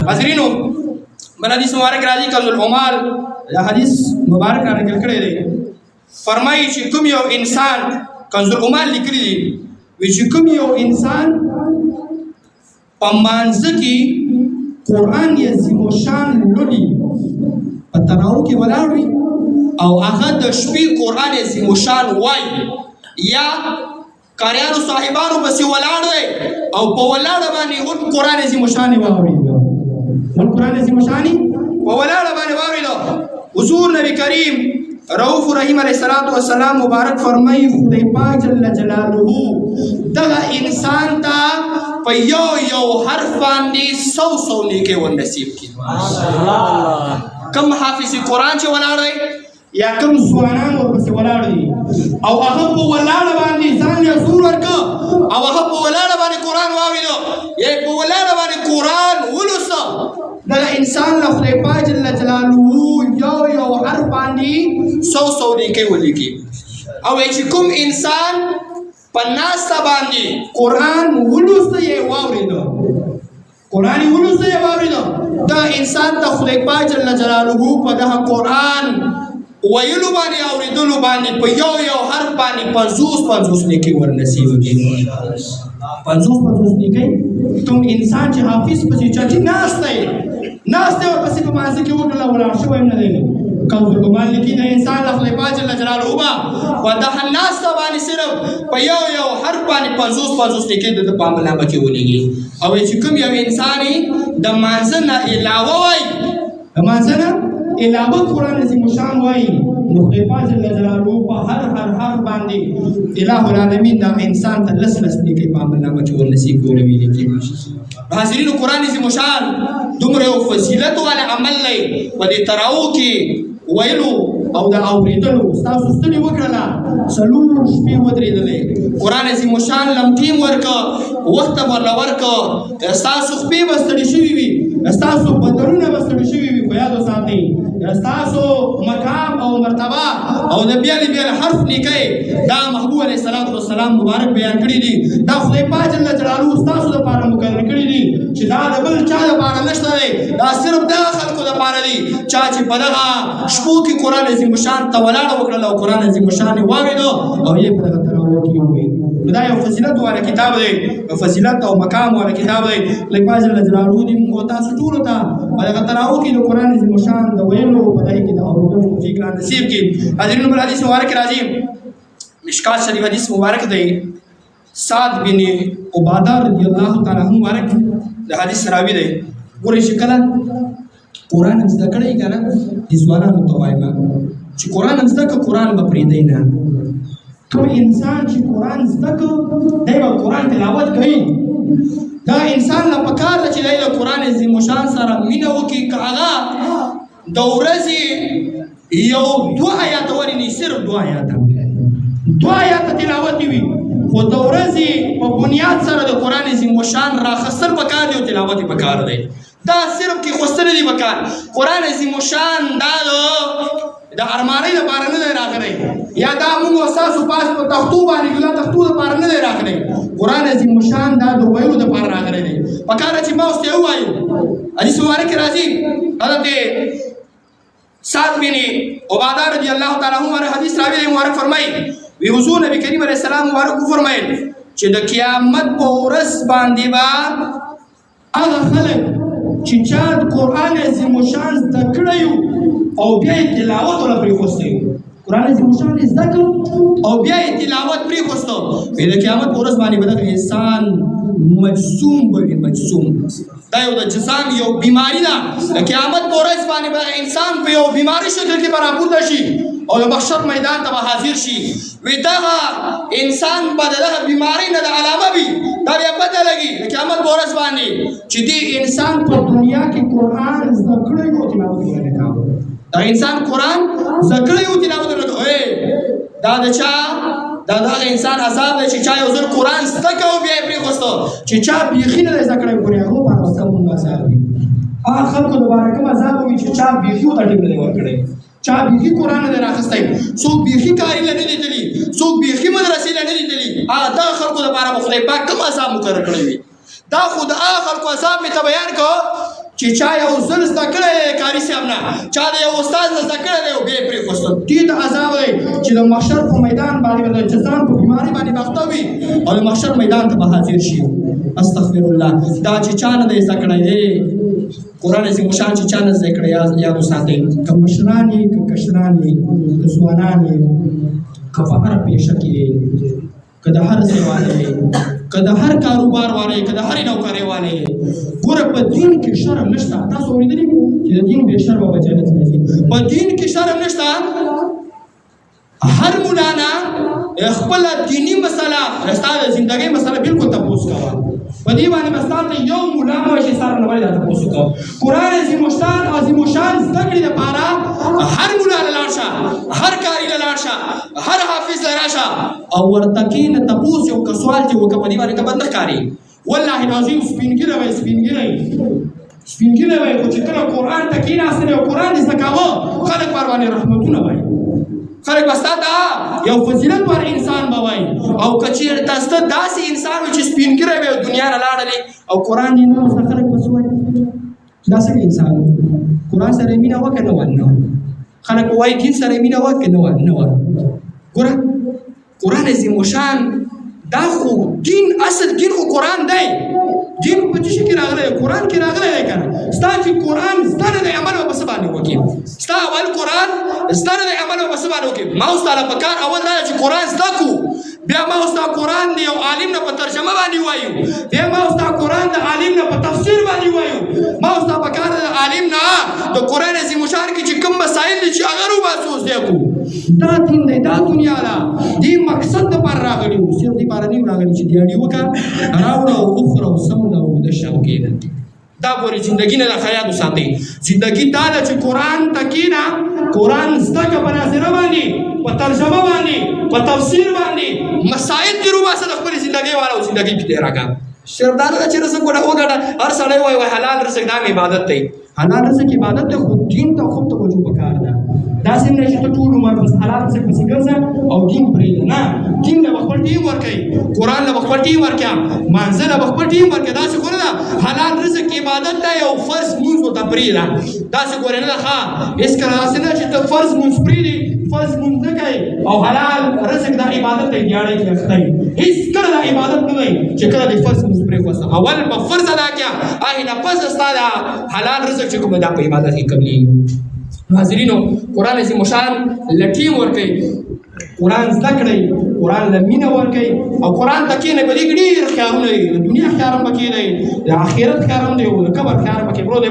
حاضرینو، بل حدیث مبارک راځي، کنز العمال دا حدیث مبارک را نقل کړی دی. فرمایي چې کوم یو انسان، کنز العمال لیکلی دی، وی چې کوم یو انسان په مانځ کې قرآن عظیم شان لولي، په تراو کې ولاړ وي او هغه د شپې قرآن عظیم شان وایي، یا قاریانو صاحبانو پسې ولاړ دی او په ولاړه باندې اون قرآن عظیم شان واورېد، اون قرآن عظیم شان په ولاړه باندې واورېد، حضور نبی کریم رؤوف رحیم علیه الصلاۃ والسلام مبارک فرمایي، خدای پاک جل جلاله دغه انسان ته په یو یو حرف باندې سو سو نیکي ور نصیب کړي. کم حافظ قرآن چې ولاړ دی یا کوم ځوانان ورپسې ولاړ دي او هغه په ولاړه باندې ځان له زور ورکړ او هغه په ولاړه باندې قرآن واورېدو یا په ولاړه باندې قرآن ولوسته، دغه انسان له خدای پاک جل جلاله یو یو حرف باندې سو سو نیکۍ ولیکي. او چې کوم انسان په ناسته باندې قرآن ولوسته یا واورېده، قرآن ولوسته یا واورېده، دا انسان ته خدای پاک جل جلاله په دغه قرآن ویلو باندې، اورېدلو باندې په یو یو حرف باندې 50 50 نیکۍ ور نصیب کړي، 50 50 نیکۍ. کوم انسان چې حافظ پسې چټي ناست دی، ناست دی، ورپسې په مانځه کې وکړله، ولاړ شوی هم نه دی، کنز العمال لیکي د انسان له خدای پاک جل جلاله به په دغه ناسته باندې صرف په یو یو حرف باندې 50 50 نیکۍ د ده په عملنامه کې ولیکي. او چې کوم یو انسان د مانځه نه علاوه وایي، د مانځه نه علاوه قرآن عظیم الشان وایي، نو خدای پاک جل جلاله په هر هر حرف باندې الہ العالمین دا انسان ته لس لس نیکۍ په عملنامه کې ورنصیب کړي ویلي. حاضرینو، قرآن عظیم الشان دومره یو فضیلت والا عمل دی. په دې تراو کې ویلو او د اورېدلو ستاسو ستړي وکړله، څلور شپې ودرېدلې، قرآن عظیم الشان لم ټیم ورکه، وخت به ورله ورکه، ستاسو خپې به ستړي شوي وي، ستاسو بدنونه به ستړي شوي وي، خو یاد وساتئ ستاسو مقام او مرتبه او د بیل بیل حرف نیکۍ دا محبوب علیه الصلاة والسلام مبارک بیان کړي دي. دا خدای پاک جل جلاله ستاسو دپاره مقرر کړي دي چې دا د بل چا دپاره نشته دی، دا صرف دغه خلکو دپاره دي چا چې په دغه شپو کې قرآن عظیم الشان ته ولاړه وکړله او قرآن عظیم الشان یې واورېدو او یې په دغه تراوو کې وویل. نو دا یو فضیلت والا کتاب دی، یو فضیلت او مقام والا کتاب دی. خدای پاک جل جلاله دې موږ او تاسو ټولو ته په دغه تراوو کې د قرآن عظیم الشان د ویلو، په دغه کې د اورېدلو توفیق را نصیب کړي. حاضرینو، بل حدیث مبارک راځي، مشکات شریف حدیث مبارک دی. سعد بن عباده رضی الله تعالی عنہ مبارک د حدیث راوی دی. ګورئ چې کله قرآن هم زده کړی که نه، د ځوانانو ته وایم چې قرآن هم زده که، قرآن به پرېږدئ نه. کوم انسان چې قرآن زده که، دی به قرآن تلاوت کوي. دا انسان له پکار ده چې دی د قرآن عظیم الشان سره مینه وکړي، که هغه د ورځې یو دوه آیاته ولې نه، صرف دوه آیاته، دوه آیاته تلاوت وي، خو د ورځې په بنیاد سره د قرآن عظیم الشان راخستل پکار دی او تلاوت یې پکار دی. دا صرف کې خوستل دي پکار. قرآن عظیم الشان دا د ارمانۍ دپاره نه دی راغلی، یا دا موږ او ستاسو پاس په تختو باندې دا تختو دپاره نه دی راغلی. قرآن عظیم الشان دا د ویلو دپاره راغلی دی. پکار چې ما اوس ته ووایو. حدیث مبارک راځي، حضرت سعد بن عباده رضی الله تعالی عنہ حدیث راوی دی، مبارک فرمایي، وی حضور نبی کریم علیه السلام مبارک فرمایل چې د قیامت په ورځ باندې به هغه خلک چې چا د قرآن عظیم الشان زده کړی او بیا یې تلاوت وله پرېښوستی، قرآن عظیم الشان یې زده کړ او بیا یې تلاوت پرېښوستو، وی د قیامت په ورځ باندې به دغه انسان مجسوم به وي. مجسوم دا یو د جسام یو بیماری ده. د قیامت په ورځ باندې به انسان په یو بیماری شکل کې به راپورته شي او د محشر میدان ته به حاضر شي. وی دغه انسان به د دغه بیماری نه د علامه وي، دا بیا پته لګي د قیامت په ورځ باندې چې دې انسان په دنیا کې قرآن زده کړی او تلاوت یې نه کاوه. دا انسان قرآن زده کړی او تلاوت یې نه کاوه. دا د چا، دا دغه انسان عذاب دی چې چا یو ځل قرآن زده کړ او بیا یې پرېښوستو. چې چا بیخي نه دی زده کړی، پورې هغو باندې به کوم عذاب وي؟ هغه خلکو دپاره کوم عذاب وي چې چا بیخي ورته ټیم نه دی ورکړی، چا بیخي قرآن نه دی راخستی، څوک بیخي کاري له نه دي تللي، څوک بیخي مدرسې له نه دي تللي، هغه دغه خلکو دپاره به خدای پاک کوم عذاب مقرر کړی وي؟ دا خو د هغه خلکو عذاب مې ته بیان کړ. چې چا یو ځل زده کړی دی قاري صاحب نه، چا د یو استاد نه زده کړی دی او بیا یې پرېښوستل، دې ته عذاب دی چې د محشر په میدان باندې به چې ځان په بیمارۍ باندې به اخته وي او د محشر میدان ته به حاضر شي. استغفر الله. دا چې چا نه دی زده کړی دی قرآن عظیم الشان چې چا نه زده کړی، یاد وساتئ، که مشران یې، که کشران یې، که ځوانان یې، که په هره پیشه کې یې، که د هر ځای والے یې، که د هر کاروبار والے یې، که د هرې نوکرۍ والے یې، ګوره په دین کې شرم نشته. تاسو اورېدلي چې د دین بې شرمه به جنت ته ځي. په دین کې شرم نشته. هر مولانا خپله دیني مسله، ستا د زندګۍ مسله بالکل تپوس کوه. په دې باندې به ستا ته یو مولا مه وایي چې ستا نه ولې دا تپوس وکړه. قرآن عظیم الشان عظیم الشان زده کړې دپاره هر مولا له لاړ شه، هر قاري له لاړ شه، هر حافظ له راشه او ورته کښېنه، تپوس یو که سوال دې وکړه، په دې باندې ته بد نه ښکارې. والله العظیم سپین ږیری وایي، سپین ږیری، سپین ږیری وایي، خو چې کله قرآن ته کښېناستلې او قرآن دې زده کاوه، خلک ورباندې رحمتونه وایي، خلک به ستا ته یو فضیلت ور انسان به وایي. او که چېرته ته داسې انسان وي چې سپین ږیری وي او دنیا نه لاړلې او قرآن دې نه زده، خلک به څه وایي چې دا څنګه انسان و؟ قرآن سره یې مینه وه که نه وه؟ نه وه. خلک به وایي دین سره یې مینه وه که نه وه؟ نه وه. ګوره قرآن عظیم الشان دا خو دین، اصل دین خو قرآن دی. دین په څه شي کې راغلی دی؟ قرآن کې راغلی دی که نه؟ ستا چې قرآن زده نه دی، عمل به په څه باندې وکړي؟ ستا اول قرآن زده نه دی، عمل به په څه باندې وکړي؟ ما او ستا له په کار اول دا چې قرآن زده کړو، بیا ما او ستا قرآن د یو عالم نه په ترجمه باندې وایو، بیا ما او ستا قرآن د عالم نه په تفسیر باندې وایو. ما او ستا په کار د عالم نه د قرآن عظیم الشان کې چې کوم مسایل دي چې هغه راوباسو زده کړو. دا دین دی، دا دنیا ده، دې مقصد دپاره راغلي وو، صرف دې پاره نه یو راغلي چې دیاړي وکړه راوړه او وخوره او سمله او ویده شه او کښېنه. دا پورې زندګي نه ده. ښه یاد وساتئ، زندګي دا ده چې قرآن ته کښېنه، قرآن زده که، په ناظره باندې، په ترجمه باندې، په تفسیر باندې مسایل دې روباسه د خپلې زندګۍ والا او زندګي پې تېره کړه. صرف دا نه ده چې رزق وګټه. هر سړی وایي وایي حلال رزق دا مې عبادت دی. حلال رزق عبادت دی، خو دین ته خوب توجه پکار ده. داسې نه چې ته ټول عمر بس حلال رزق پسې ګرځه او دین پرېږده. نه، دین له به خپل ټیم ورکوي، قرآن له به خپل ټیم ورکړه، مانځه له به خپل ټیم ورکړه. داسې خو نه ده حلال رزق عبادت دی او فرض مونځ ورته پرېږده. داسې ګورې نه ده. ښه، هېڅکله داسې نه چې ته فرض مونځ پرېږدي، فرض مونځ نه کوي او حلال رزق دا عبادت دی، دیاړۍ کې اخته یې. هېڅکله دا عبادت نه دی چې کله دې فرض مونځ پرېښوسته. اول به فرض ادا کړه، هغې نه پس ستا دا حلال رزق چې کومه دا په عبادت کې قبلېږي. حاضرینو، قرآن عظیم الشان له ټیم ورکوي، قرآن زده کړئ، قرآن له مینه ورکوي او قرآن ته کښېنئ. په دې کې ډېر خیالونه دي، د دنیا خیال هم پکې دی، د آخرت خیال هم دی او د قبر خیال هم پکې پروت دی.